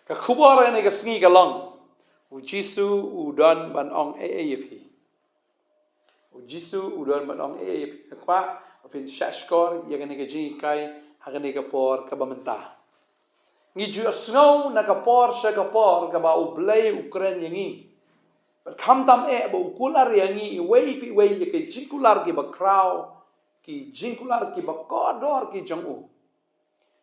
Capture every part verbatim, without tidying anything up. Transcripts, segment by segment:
Ka khubor ïa kane ka sngi ka long, U Jisu u don ban ong ei ei ïa phi. U Jisu u don ban ong ei ei ïa phi. Nga kwah ba phin shah shkor ïa kane ka jinghikai ha kane ka por kaba mynta. Ngi ju ïohsngew na ka por sha ka por kaba U Blei u kren ïa ngi. Bad khamtam eh ba u kular ïa ngi iwei pa iwei ïa ki jingkular kiba khraw, ki jingkular kiba kordor ki jong u.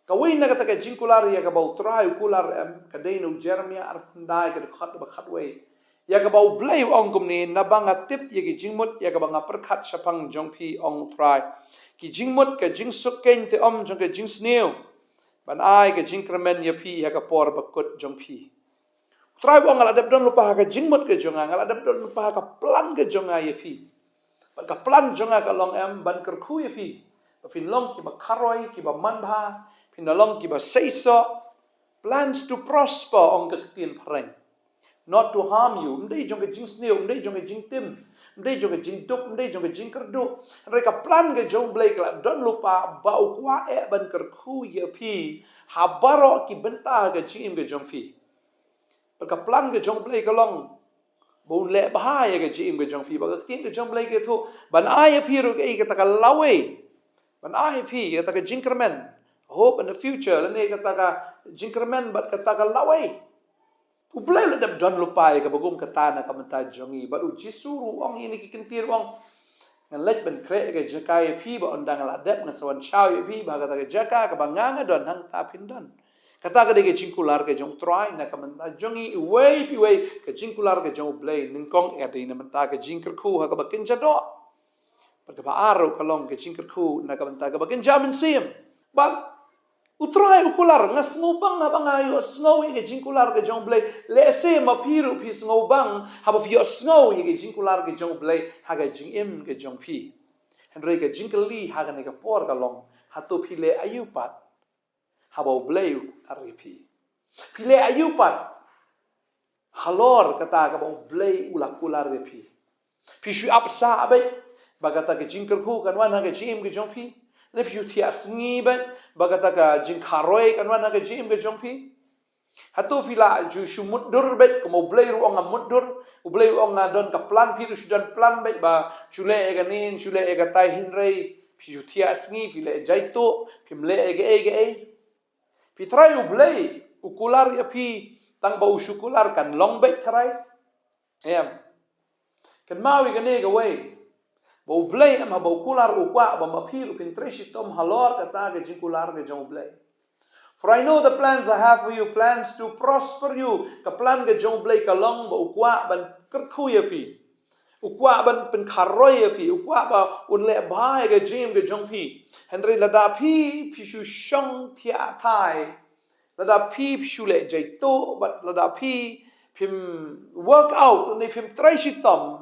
Kawei na kata ka jingkular ïa kaba U Trai u kular em, ka dei na u Jeremaïah arphew khyndai ka dkhot ba khatwei. Ïa kaba U Blei u ong kumne: Naba nga tip ïa ki jingmut ïa kaba nga pyrkhat shaphang jong phi, ong U Trai, ki jingmut ka jingsuk keiñ te ym jong ka jingsniew, ban ai ka jingkyrmen ïa phi ha ka por bakut jong phi. U Trai u ong, nga la dep don lypa ha ka jingmut ka jong nga, nga la dep don lypa ha ka plan ka jong nga ïa phi. Bad ka plan jong nga ka long em ban kyrkhu ïa phi, ba phin long kiba kharoi, kiba manbha, phin da long kiba seisoh. Plans to prosper, ong ka ktien phareng, not to harm you. Ym dei jong ka jingsniew, ym dei jong ka jingtim, ym dei jong ka jingduk, ym dei jong ka jingkyrduh. Hynrei ka plan ka jong U Blei ka la don lypa ba u kwah eh ban kyrkhu ïa phi ha baroh ki bynta ka jingim ka jong phi. Bad ka plan ka jong U Blei ka long ba un leh bha ïa ka jingim ka jong phi. Bad ka ktien ka jong U Blei ka ïathuh ban ai ïa phi ruh kaei, kata ka lawei. Ban ai ïa phi kata ka jingkyrmen, hope in the future, lane kata ka jingkyrmen bad kata ka lawei. U Blei u la dep don lypa ïa kaba kum kata na ka bynta jong ngi. Bad U Jisu ruh u ong ïa kine ki kyntien, u ong, ngan leit ban khreh ka jaka ïa phi, ba ynda nga la dep ngan sa wan shaw ïa phi, ba ha kata ka jaka kaba nga nga don, hangta phin don. Kata ka dei ka jingkular ka jong U Trai na ka bynta jong ngi iwei pa iwei, ka jingkular ka jong U Blei. Nyngkong ka dei na bynta ka jingkyrkhu ha kaba kynja doh. Bad kaba ar ruh ka long ka jingkyrkhu na ka bynta kaba kynja mynsiem. Bad U Trai u kular, nga sngewbang haba nga ïohsngew ïa ka jingkular ka jong U Blei. Lehse ma phi ruh phi sngewbang haba phi ïohsngew ïa ka jingkular ka jong U Blei ha ka jingim ka jong phi. Hynrei ka jingkylli ha kane ka por ka long, hato phi leh aïu pat haba U Blei u kular ïa phi? Phi leh aïu pat halor kata kaba U Blei u la kular ïa phi? Phi shu ap sah beit ba kata ka jingkyrkhu kan wan ha ka jingim ka jong phi? Lane phi shu thiah sngi beit ba kata ka jingkharoi kan wan ha ka jingim ka jong phi? Hato phi la ju shu mutdur beit, kum U Blei ruh u ong nga mutdur, U Blei u ong nga don ka plan, phi ruh shu don plan beit ba shu leh ïa kane, shu leh ïa katai, hynrei phi shu thiah sngi, phi leh jaituh, phim leh ïa kaei kaei? Phi trai U Blei u kular ïa phi tang ba u shu kular kan long beit trai? Em. Kynmaw ïa kane kawei, ba U Blei em haba u kular u kwah ba ma phi ruh phin trei shitom halor kata ka jingkular ka jong U Blei. For I know the plans I have for you, plans to prosper you. Ka plan ka jong U Blei ka long ba u kwah ban kyrkhu ïa phi. U kwah ban pynkharoi ïa phi, u kwah ba un leh bha ïa ka jingim ka jong phi. Hynrei lada phi, phi shu shong thiah thai, lada phi, phi shu leh jaituh, bad lada phi, phim work out, lane phim trei shitom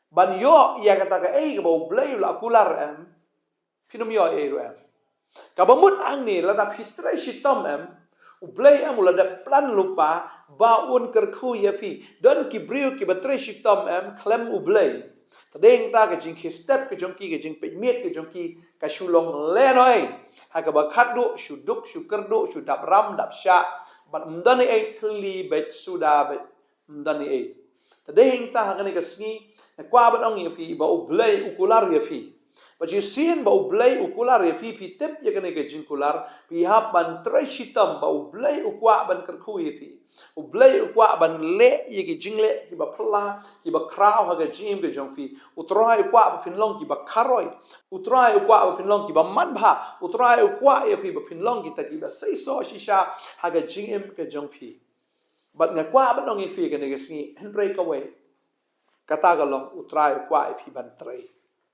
ban ïoh ïa kata kaei kaba U Blei u la kular em, phin ym ïoh ei ruh em. Kaba mut hangne, lada phi trei shitom em, U Blei em u la dep plan lypa ba un kyrkhu ïa phi. Don ki briew kiba trei shitom em khlem U Blei, te dei hangta ka jingkhie step ka jong ki, ka jingpeit miet ka jong ki ka shu long lehnohei. Ha kaba khatduh shu duk, shu kyrduh, shu dap ram dap shah, bad ym don ei ei, thylli beit, suda beit, ym don ei ei. Te dei hangta ha kane ka sngi nga kwah ban ong ïa phi ba U Blei u kular ïa phi. Ba shisien ba U Blei u kular ïa phi, phi tip ïa kane ka jingkular, phi hap ban trei shitom ba U Blei u kwah ban kyrkhu ïa phi. U Blei u kwah ban leh ïa ki jingleh kiba phylla, kiba khraw ha ka jingim ka jong phi. U Trai u kwah ba phin long kiba kharoi. U Trai u kwah ba phin long kiba manbha. U Trai u kwah ïa phi ba phin long kita kiba seisoh shisha ha ka jingim ka jong phi. Bad nga kwah ban ong ïa phi kane ka sngi, hynrei kawei, kata ka long, U Trai u kwah ïa phi ban trei.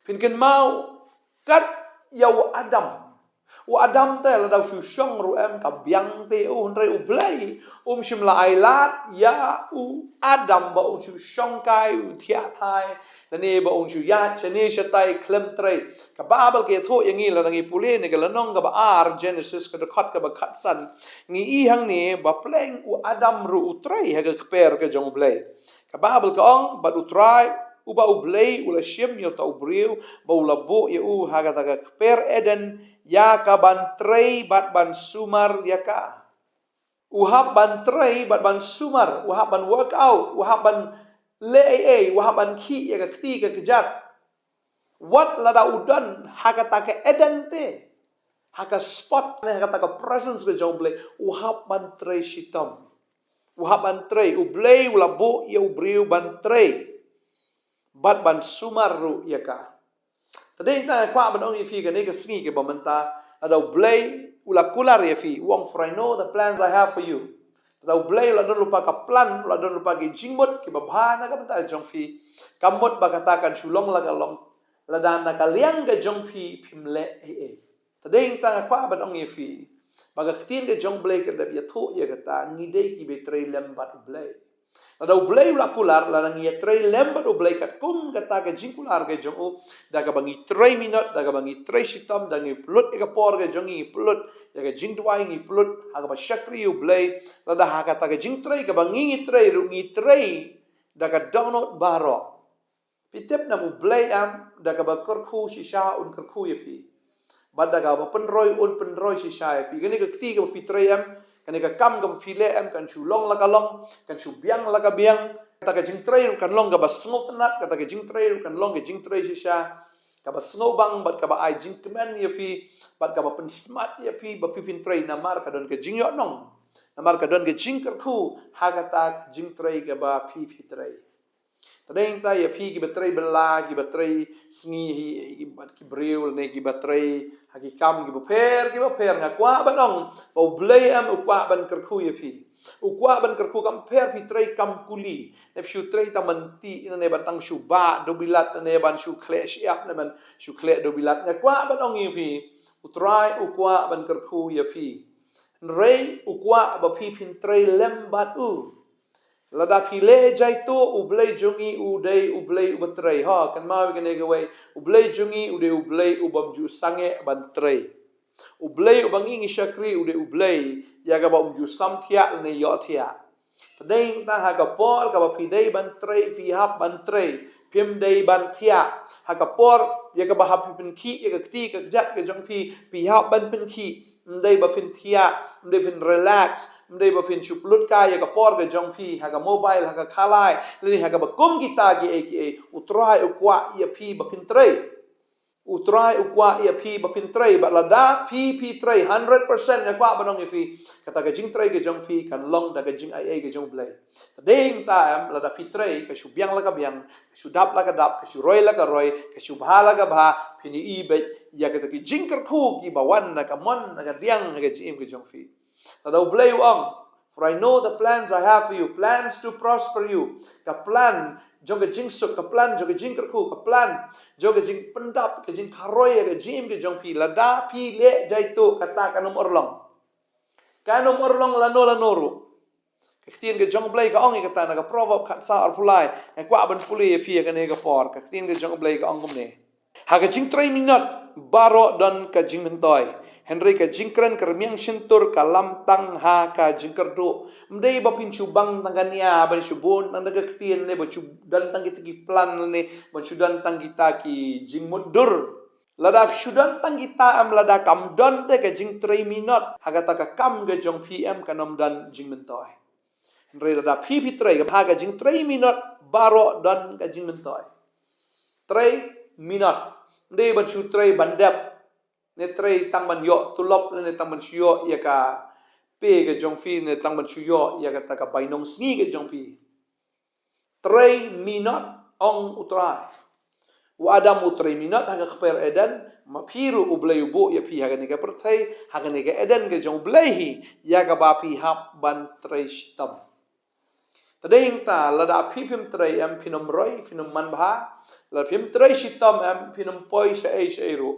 Phin kynmaw kat ïa u Adam. U Adam te lada u shu shong ruh em ka biang te u, hynrei U Blei um shym la ailad ïa u Adam ba un shu shong kai, u thiah thai, lane ba un shu ïaid shane shatai khlem trei. Ka Baibl ka ïathuh ïa ngi, lada ngi pule na ka lynnong kaba ar, Genesis ka dkhot kaba khatsan, ngi i hangne ba pleng u Adam ruh u trei ha ka kper ka jong U Blei. Ka Baibl ka ong, bad U Trai uba U Blei u la shim ïa uta u briew ba u la buh ïa u ha kata ka kper Eden, ïa ka ban trei bad ban sumar ïa ka. U hap ban trei bad ban sumar, u hap ban work out, u hap ban leh ei ei, u hap ban khih ïa ka kti ka kjat. Wat lada u don ha kata ka Eden te, ha ka spot ne ha kata ka presence ka jong U Blei, u hap ban trei shitom. U hap ban trei, U Blei u la buh ïa u briew ban trei bad ban sumar ruh ïa ka. Te dei tang nga kwah ban ong ïa phi kane ka sngi kaba mynta, lada U Blei u la kular ïa phi, u ong, "For I know the plans I have for you." Lada U Blei u la don lypa ka plan, u la don lypa ki jingmut kiba bha na ka bynta jong phi, kam mut ba kata kan shu long la ka long lada na ka liang ka jong phi phim leh ei ei. Te dei tang nga kwah ban ong ïa phi ba ka ktien ka jong U Blei ka dep ïathuh ïa kata, ngi dei kiba trei lem bad U Blei. Lada U Blei u la kular, lada ngi ïatrei lem bad U Blei katkum kata ka jingkular ka jong u, da kaba ngi trei minot, da kaba ngi trei shitom, da ngi pynlut ïa ka por ka jong ngi, ngi pynlut ïa ka jingduwai, ngi pynlut ha kaba shakri U Blei, lada ha kata ka jingtrei kaba ngi ngi trei ruh ngi trei da ka dohnud baroh. Phi tip nam U Blei em, da kaba kyrkhu shisha un kyrkhu ïa phi. Bad da kaba pynroi un pynroi shisha ïa phi. Kane ka kti kaba phi trei em, kane ka kam kaba phi leh em, kan shu long la ka long, kan shu biang la ka biang. Kata ka jingtrei ruh kan long kaba sngewtynnat, kata ka jingtrei ruh kan long ka jingtrei shisha kaba sngewbang, bad kaba ai jingkmen ïa phi, bad kaba pynsmat ïa phi ba phi phin trei namar ka don ka jingïohnong, namar ka don ka jingkyrkhu ha kata ka jingtrei kaba phi phi trei. Te dei tang ïa phi kiba trei bylla, kiba trei sngi hi, ki, ki briew lane kiba trei ha ki kam kiba pher kiba pher, nga kwah ban ong ba U Blei em u kwah ban kyrkhu ïa phi. U kwah ban kyrkhu, kam pher phi trei kam kuli, ne phi shu trei tang ban tih, ne ban tang shu bah dewbilat, ne ban shu khleh shyiap, ne ban shu khleh dewbilat. Nga kwah ban ong ïa phi, U Trai u kwah ban kyrkhu ïa phi. Hynrei u kwah ba phi phin trei lem bad u. Lada phi leh jaituh, U Blei jong ngi u dei U Blei uba trei. Ha, kynmaw ïa kane kawei, U Blei jong ngi u dei U Blei u bym ju sangeh ban trei. U Blei uba ngi ngi shakri u dei U Blei ïa kaba um ju sam thiah lane ïoh thiah. Te dei tang ha ka por kaba phi dei ban trei, phi hap ban trei, phim dei ban thiah. Ha ka por ïa kaba hap phi pynkhih ïa ka kti ka kjat ka jong phi, phi hap ban pynkhih. Ym dei ba phin thiah, ym dei phin relax, ym dei ba phin shu pynlut kai ïa ka por ka jong phi ha ka mobile, ha ka khalai, lane ha kaba kum kita kiei kiei. U Trai u kwah ïa phi ba phin trei. U Trai u kwah ïa phi ba phin trei, bad lada phi phi trei hundred percent, nga kwah ban ong ïa phi, kata ka jingtrei ka jong phi kan long da ka jingaiei ka jong U Blei. Te dei tang em, lada phi trei, ka shu biang la ka biang, ka shu dap la ka dap, ka shu roi la ka roi, ka shu bha la ka bha, phin ïohi beit ïa kata ki jingkyrkhu kiba wan na ka mon na ka diang na ka jingim ka jong phi. Lada U Blei u ong, "For I know the plans I have for you, plans to prosper you." Ka plan jong ka jingsuk, ka plan jong ka jingkyrkhu, ka plan jong ka jingpyndap, ka jingkharoi ïa ka jingim ka jong phi, lada phi leh jaituh, kata kan ym urlong. Kan ym urlong lano lano ruh. Ka ktien ka jong U Blei ka ong ïa kata na ka Proverb khatsaw arphew lai. Nga kwah ban pule ïa phi ïa kane ka por. Ka ktien ka jong U Blei ka ong kumne: Ha ka jingtrei minot baroh don ka jingmyntoi, hynrei ka jingkren ka rmiang shyntur ka lam tang ha ka jingkyrduh. Ym dei ba phin shu bang tang ka nia ban shu bun tang da ka ktien, ne ba shu don tang kita ki plan, ne ba shu don tang kita ki jingmutdur. Lada shu don tang kita em, lada kam don te ka jingtrei minot, ha kata ka kam ka jong phi em kan ym don jingmyntoi. Hynrei lada phi phi trei, ha ka jingtrei minot baroh don ka jingmyntoi. Trei minot. Ym dei ban shu trei ban dep, ne trei tang ban ïoh tulop, ne tang ban shu ïoh ïa ka pay ka jong phi, ne tang ban shu ïoh ïa kata ka bainong sngi ka jong phi. Trei minot, ong U Trai. U Adam u trei minot ha ka kper Eden, ma phi ruh U Blei u buh ïa phi ha kane ka pyrthei, ha kane ka Eden ka jong U Blei hi, ïa kaba phi hap ban trei shitom. Te dei tang, lada phi phim trei em, phin ym roi, phin ym manbha. Lada phim trei shitom em, phin ym poi shaei shaei ruh.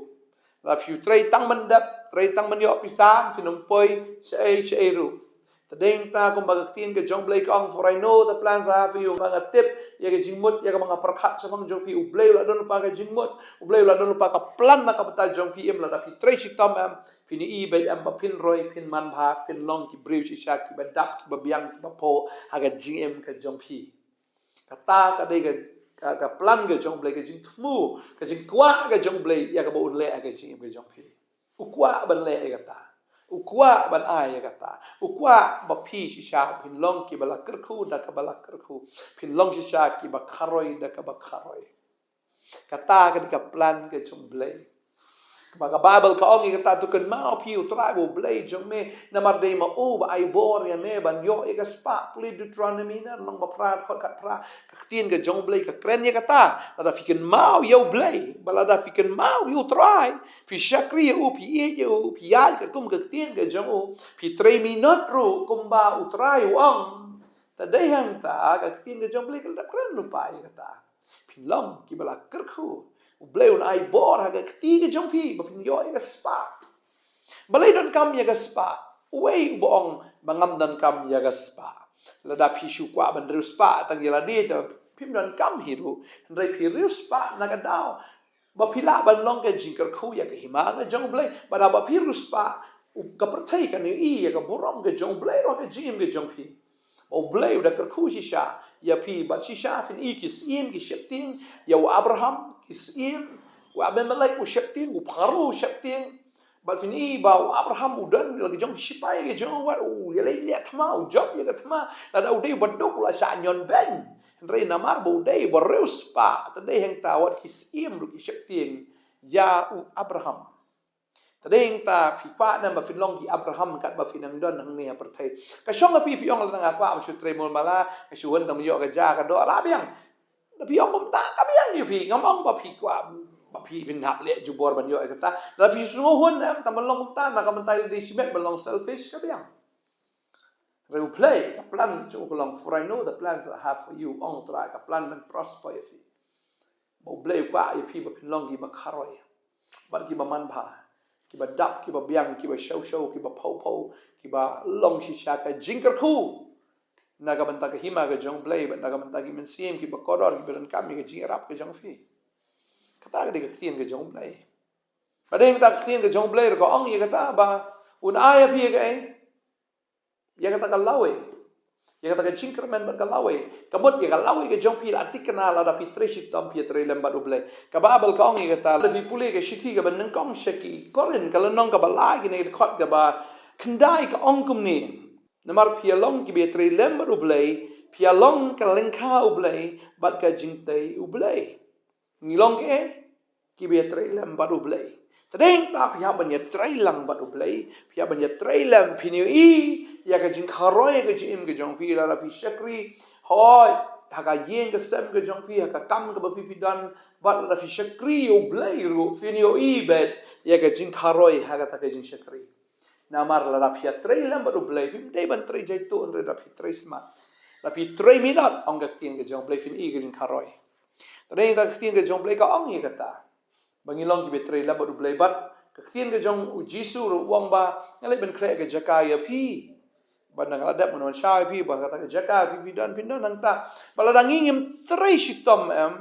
Lada phi trei tang ban dep, trei tang ban ïoh pisa, phin ym poi shaei shaei ruh. Te dei tang, kumba ka ktien ka jong U Blei ka ong, "For I know the plans I have for you." Ba nga tip ïa ka jingmut, ïa kaba nga pyrkhat shaphang jong phi. U Blei u la don lypa ka jingmut, U Blei u la don lypa ka plan na ka bynta jong phi. Em, lada phi trei shitom em, phin ïohi beit em ba phin roi, phin manbha, phin long ki briew shisha kiba dap, kiba biang, kiba phuh ha ka jingim ka jong phi. Kata ka dei ka, ka, ka plan ka jong U Blei, ka jingthmu, ka jingkwah ka jong U Blei ïa kaba un leh ha ka jingim ka jong phi. U kwah ban leh ïa kata. U kwah ban ai ïa kata. U kwah ba phi shisha phin long kiba la kyrkhu da kaba la kyrkhu. Phin long shisha kiba kharoi da kaba kharoi. Kata ka dei ka plan ka jong U Blei. Ba ka Baibl ka ong ïa kata, to kynmaw phi U Trai U Blei jong me, namar dei ma u ba ai bor ïa me ban ïoh ïa ka spah. Pule Deuteronomy na lynnong ba phra, dkhot khatphra. Ka ktien ka jong U Blei ka kren ïa kata. Lada phi kynmaw ïa U Blei, ba lada phi kynmaw ïa U Trai, phi shakri ïa u, phi ïeit ïa u, phi ïaid katkum ka ktien ka jong u, phi trei minot ruh kumba U Trai u ong. Te dei hangta ka ktien ka jong U Blei ka la dep kren lypa ïa kata. Phin long kiba la kyrkhu. U Blei un ai bor ha ka kti ka jong phi ba phin ïoh ïa ka spah. Balei donkam ïa ka spah? Uei uba ong ba ngam donkam ïa ka spah? Lada phi shu kwah ban riewspah tang ïa lade te phim donkam hi ruh. Hynrei phi riewspah na ka daw ba phi lah ban long ka jingkyrkhu ïa ka hima ka jong U Blei. Bad haba phi riewspah, u, ka pyrthei kan ïohi ïa ka burom ka jong U Blei ruh ha ka jingim ka jong phi. Ba U Blei u da kyrkhu shisha ïa phi, bad shisha phin i ki syiem ki sheptieng ïa u Abraham, ki syiem u Abimelek u sheptieng, u Pharaoh u sheptieng. Bad phin i ba u Abraham u don la ki jong ki shipai ki jong u, wat u ïaleh ïaleh thma, u jop ïa ka thma. Lada u dei u baduk u la shah ñion beiñ. Hynrei namar ba u dei u bariewspah, te dei hangta wat ki syiem ruh ki sheptieng ïa u Abraham. Te dei hangta phi kwah ne em ba phin long ki Abraham katba phi nang don hangne ha pyrthei? Ka shong ha phi, phi ong lada nga kwah ban shu trei mul mala, nga shu hun tang ban ïoh ka ja ka doh, la biang. Lada phi ong kumta, ka biang ïa phi. Ngam ong ba phi kwah, ba phi phin hap leh jubor ban ïoh ïa kata. Lada phi sngew hun ne em tang ban long kumta, na ka bynta lade shimet ban long selfish, ka biang. Hynrei U Blei, ka plan jong u ka long, "For I know the plans I have for you," ong U Trai, ka plan ban prosper ïa phi. Ba U Blei u kwah ïa phi ba phin long kiba kharoi bad kiba manbha, kiba dap, kiba biang, kiba shaw shaw, kiba phew phew, kiba long shisha ka jingkyrkhu na ka bynta ka hima ka jong U Blei bad na ka bynta ki mynsiem kiba kordor, kiba donkam ïa ka jingïarap ka jong phi. Kata ka dei ka ktien ka jong U Blei. Bad dei kata ka ktien ka jong U Blei ruh ka ong ïa kata ba un ai ïa phi ïa kaei? Ïa kata ka lawei, ïa kata ka jingkyrmen bad ka lawei. Ka mut ïa ka lawei ka jong phi la thikna lada phi trei shitom, phi ïatrei lem bad U Blei. Ka Baibl ka ong ïa kata, lada phi pule ka shithi kaba nyngkong sha ki Korinth, ka lynnong kaba lai, kine ki dkhot kaba khyndai, ka ong kumne: Namar phi ïa long kiba ïatrei lem bad U Blei, phi ïa long ka lyngkha U Blei bad ka jingtei U Blei. Ngi long kiei? Kiba ïatrei lem bad U Blei. Te dei hangta phi hap ban ïatrei lang bad U Blei, phi hap ban ïatrei lem, phin ïohi ïa ka jingkharoi ka jingim ka jong phi. Lada phi shakri, hooid, ha ka ïing ka sem ka jong phi, ha ka kam kaba phi phi don, bad lada phi shakri ïa U Blei ruh, phin ïohi beit ïa ka jingkharoi ha kata ka jingshakri. Namar lada phi ïatrei lem bad U Blei, phim dei ban trei jaituh, hynrei lada phi trei smat, lada phi trei minot, ong ka ktien ka jong U Blei, phin i ka jingkharoi. Te dei hangta ka ktien ka jong U Blei ka ong ïa kata, ba ngin long kiba ïatrei lem bad U Blei. Bad ka ktien ka jong U Jisu ruh u ong ba nga leit ban khreh ka jaka ïa phi. Bad nga la dep ngan wan shaw ïa phi, ba kata ka jaka phi phi don, phin don hangta. Bad lada ngi ngim trei shitom, em,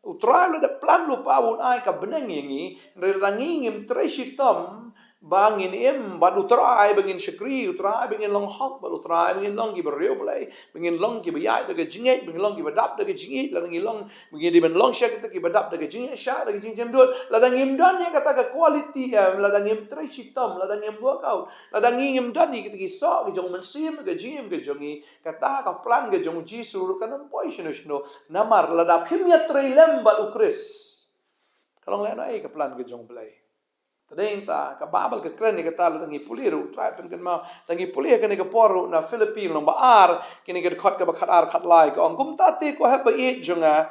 U Trai u la dep plan lypa ba un ai ka bneng ïa ngi. Hynrei lada ngi ngim trei shitom ba ngin im bad U Trai, ba ngin shakri U Trai, ba ngin long hok bad U Trai, ba ngin long kiba riewblei, ba ngin long kiba ïaid da ka jingngeit, ba ngin long kiba dap da ka jingïeit, lada ngin long, ba ngin dei ban long sha kita kiba dap da ka jingïaishah, da ka jingjem dud. Lada ngim don ïa kata ka quality, em, lada ngim trei shitom, lada ngim work out, lada ngi ngim don ïa kita ki soh ki jong u Mynsiem ha ka jingim ka jong ngi, kata ka plan ka jong U Jisu ruh kan ym poi shano shano. Namar lada phim ïatrei lem bad U Khrist, ka long lehnohei ka plan ka jong U Blei. Te dei hangta ka Baibl ka kren ïa kata, lada ngi pule ruh, U Trai pynkynmaw, lada ngi pule ha kane ka por ruh na Philippi lynnong ba ar, kine ki dkhot kaba khatar khatlai, ka ong: Kumta te ko hep ba ïeit jong nga,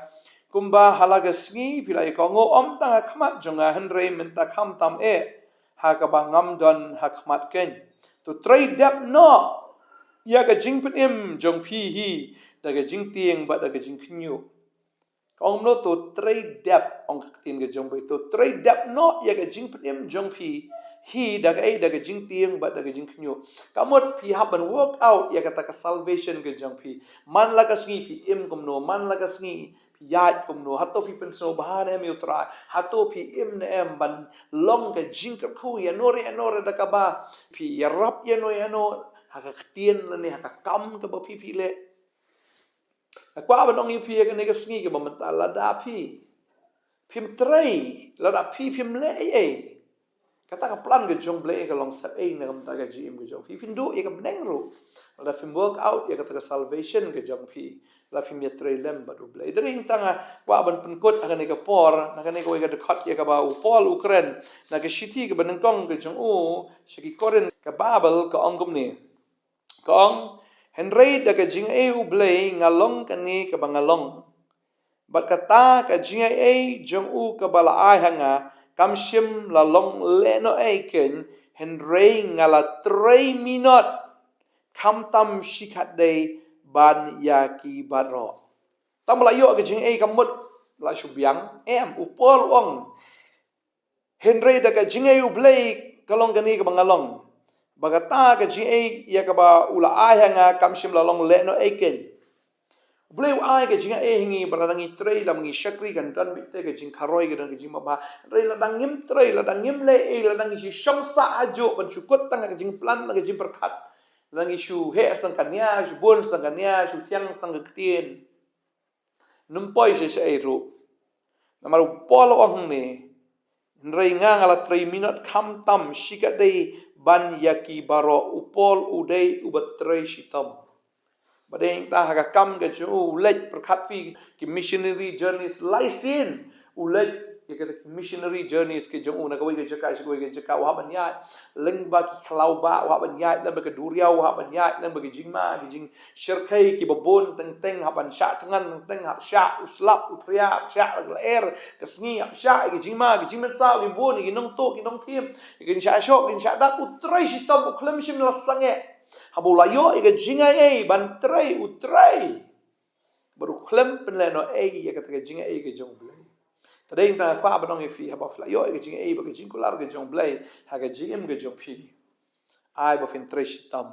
kumba ha la ka sngi phi la ïakohnguh ym tang ha khmat jong nga, hynrei mynta khamtam eh ha kaba ngam don ha khmat keiñ. To trei dep noh ïa ka jingpynim jong phi hi da ka jingtieng bad da ka jingkhynñiuh. Ka ong kumno? To trei dep, ong ka ktien ka jong U Blei, to trei dep noh ïa ka jingpynim jong phi hi da kaei? Da ka jingtieng bad da ka jingkhynñiuh. Ka mut phi hap ban work out ïa kata ka salvation ka jong phi. Man la ka sngi phi im kumno, man la ka sngi phi ïaid kumno, hato phi pynsngewbha ne em ïa U Trai, hato phi im ne em ban long ka jingkyrkhu ïano re ïano re da kaba phi ïarap ïano ïano ha ka ktien lane ha ka kam kaba phi phi leh. Nga kwah ban ong ïa phi ha kane ka sngi kaba mynta, lada phi phim trei, lada phi phim leh ei ei, Kata ka plan ka jong U Blei ka long sep ei na ka bynta ka jingim ka jong phi? Phin duh ïa ka bneng ruh lada phim work out ïa kata ka salvation ka jong phi, lada phim ïatrei lem bad U Blei. Te dei tang nga kwah ban pynkut ha kane ka por, na kane kawei ka dkhot ïa kaba u Paul u kren na ka shithi kaba nyngkong ka jong u sha ki Korinth, ka Baibl ka ong kumne. Ka ong, hynrei da ka jingai U Blei nga long kane kaba nga long. Bad kata ka jingai jong u kaba la ai ha nga kam shym la long lehnohei keiñ, hynrei nga la trei minot khamtam shikatdei ban ïa ki baroh. Tang ba la ïoh ka jingai ka mut la shu biang? Em, u Paul u ong, hynrei da ka jingai U Blei ka long kane kaba nga long. Bad kata ka jingai ïa kaba u la ai ha nga kam shym la long lehnohei keiñ. U Blei u ai ka jingai ha ngi ba lada ngi trei, lada ngi shakri, kan don beit te ka jingkharoi, ka don ka jingbha. Hynrei lada ngim trei, lada ngim leh ei, lada ngi shu shong sah hajuh ban shu kut tang ka jingplan, ka jingpyrkhat, lada ngi shu heh sa tang ka nia, shu bun sa tang ka nia, shu thiang sa tang ka ktien, ym poi shisha ei ruh. Namar u Paul u ong hangne, hynrei nga, nga la trei minot khamtam shikatdei ban ïa ki baroh. U Paul u dei uba trei shitom. Bad dei nangta ha ka kam ka jong u, u leit pyrkhat phi ki missionary journeys lai sien. U leit ïa kita ki missionary journeys ki jong u na kawei ka jaka sha kawei ka jaka, u hap ban ïaid lyngba ki khlaw bah, u hap ban ïaid lyngba ka duriaw, u hap ban ïaid lyngba ki jingma ki jingshyrkhei kiba bun teng teng, hap ban shah thngan teng teng, hap shah u slap u phria, hap shah la ka lyer ka sngi, hap shah ïa ki jingma ki jingmynsaw ki bun, ïa ki nongtuh ki nongthim, ïa ki shah shoh ki shah dak. U trei shitom, u khlem shym la sangeh. Haba u la ïoh ïa ka jingai ban trei, u trei. Bad u khlem pynlehnohei ïa kata ka jingai ka jong U Blei. Te dei nangta nga kwah ban ong ïa phi, haba phi la ïoh ïa ka jingai bad ka jingkular ka jong U Blei ha ka jingim ka jong phi, ai ba phin trei shitom.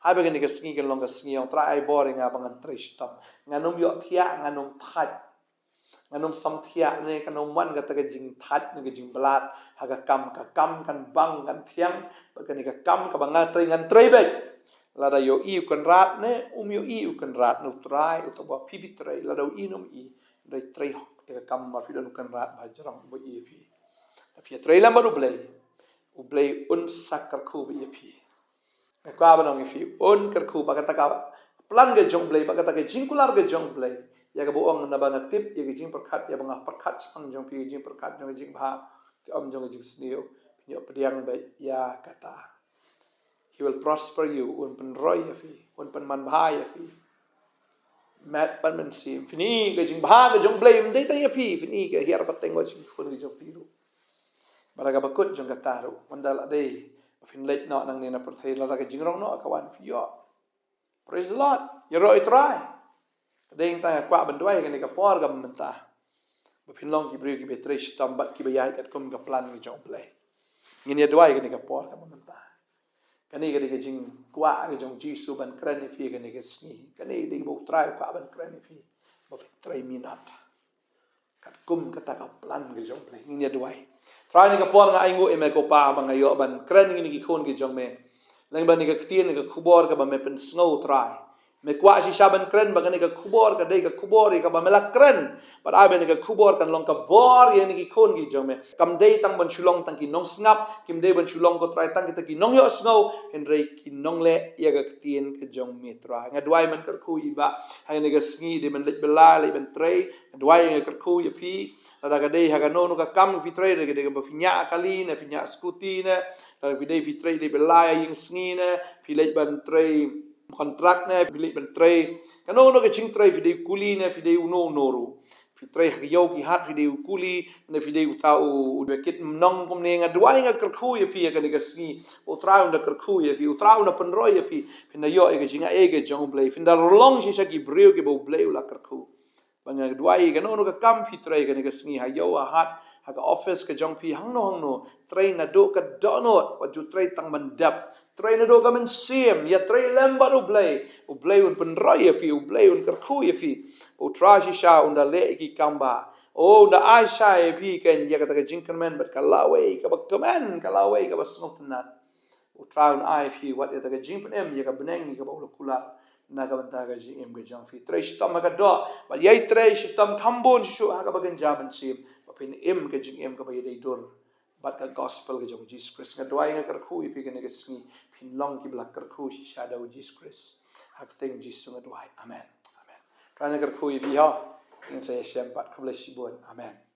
Ai ba kane ka sngi kan long ka sngi ong, Trai, ai bor ïa nga ba ngan trei shitom. Ngan ym ïohthiah, ngan ym thait. Ngan ym samthiah, ne kan ym wan kata ka jingthait ne ka jingblad ha ka kam. Ka kam kan bang kan thiang, bad kane ka kam kaba nga trei ngan trei beit. Lada ïohi u Kynrad ne um ïohi u Kynrad, ne U Trai uta ba phi phi trei, lada u i ne um i, hynrei trei hok ïa ka kam ba phi don u Kynrad ba jrong uba ïohi ïa phi. Lada phi ïatrei lem bad U Blei, U Blei un sa kyrkhu beit ïa phi. Nga kwah ban ong ïa phi, un kyrkhu, bad kata ka plan ka jong U Blei, bad kata ka jingkular ka jong U Blei, ïa kaba u ong, naba nga tip ïa ka jingpyrkhat, ïa ba nga pyrkhat shaphang jong phi, ka jingpyrkhat jong ka jingbha, te ym jong ka jingsniew. Phin ïoh pdiang beit ïa kata. He will prosper you, un pynroi ïa phi, un pynman bha ïa phi. Met bad mynsiem, phin i ka jingbha ka jong U Blei, ym dei tang ïa phi, phin i ka hiar pateng wat sha ki khun ki jong phi ruh. Bad ha kaba kut jong kata ruh, ynda la dei ba phin leit noh nangne na pyrthei, lada ka jingrong noh ka wan, phi ïoh. Praise the Lord. Ïaroh ïa U Trai. Te dei nangta nga kwah ban duwai ha kane ka por kaba mynta, ba phin long ki briew kiba trei shitom bad kiba ïaid katkum ka plan ka jong U Blei. Ngin ïa duwai ha kane ka por kaba mynta. Kane ka dei ka jingkwah ka jong U Jisu ban kren ïa phi ha kane ka sngi. Kane ka dei kaba U Trai u kwah ban kren ïa phi, ba phin trei minot katkum kata ka plan ka jong U Blei. Ngin ïa duwai. Trai, ha kane ka por nga ainguh ïa me ko Pa ba nga ïoh ban kren ïa kine ki khun ki jong me lyngba kane ka ktien, ka khubor kaba me pynsngew, Trai. Me kwah shisha ban kren ba kane ka khubor ka dei ka khubor ïa kaba me la kren. Bad ai ba kane ka khubor kan long ka bor ïa kine ki khun ki jong me. Kam dei tang ban shu long tang ki nongsngap, kim dei ban shu long, ko Trai, tang kita ki nongïohsngew, hynrei ki nongleh ïa ka ktien ka jong me, Trai. Nga duwai ban kyrkhu ïa i Bah ha kane ka sngi, dei ban leit bylla, leit ban trei. Nga duwai, nga kyrkhu ïa phi, lada ka dei ha kano kano ka kam phi trei, lada ka dei kaba phi ñiah kali ne phi ñiah skuti ne, lada phi dei phi trei, dei bylla ïa ïing sngi ne phi leit ban trei kontrak ne phi leit ban trei kano kano ka jingtrei, phi dei kuli ne phi dei uno uno ruh, phi trei ha ka ïew ki hat, phi dei u kuli ne phi dei uta u, u ba kit mnong kumne, nga duwai, nga kyrkhu ïa phi ha kane ka sngi. U Trai un da kyrkhu ïa phi, U Trai un da pynroi ïa phi, phin da ïoh ïa ka jingai ka jong U Blei, phin da long shisha ki briew kiba U Blei u la kyrkhu. Bad nga duwai, kano kano ka kam phi trei ha kane ka sngi, ha ïew, ha hat, ha ka office ka jong phi, hangno hangno, trei naduh ka dohnud, wat ju trei tang ban dep. Trei naduh ka mynsiem, ïatrei lem bad U Blei. U Blei un pynroi ïa phi, U Blei un kyrkhu ïa phi. U Trai shisha un da leh ïa ki kam bah. Oh, un da ai shisha ïa phi keiñ ïa kata ka jingkyrmen bad ka lawei kaba kmen, ka lawei kaba sngewtynnat. U Trai un ai ïa phi wat ïa kata ka jingpynim, ïa ka bneng, ïa kaba u la kular na ka bynta ka jingim ka jong phi. Trei shitom ha ka doh, bad ïai trei shitom kham bun shuh shuh ha kaba kynja mynsiem, ba phin im ka jingim kaba ïadei dur bad ka gospel ka jong u Jisu Khrist. Nga duwai, nga kyrkhu ïa phi kane ka sngi, phin long kiba la kyrkhu shisha da u Jisu Khrist. Ha ka kyrteng u Jisu nga duwai. Amen. Amen. Trai, nga kyrkhu ïa phi ho. Ngin sa ïashem pat. Khublei shibun. Amen.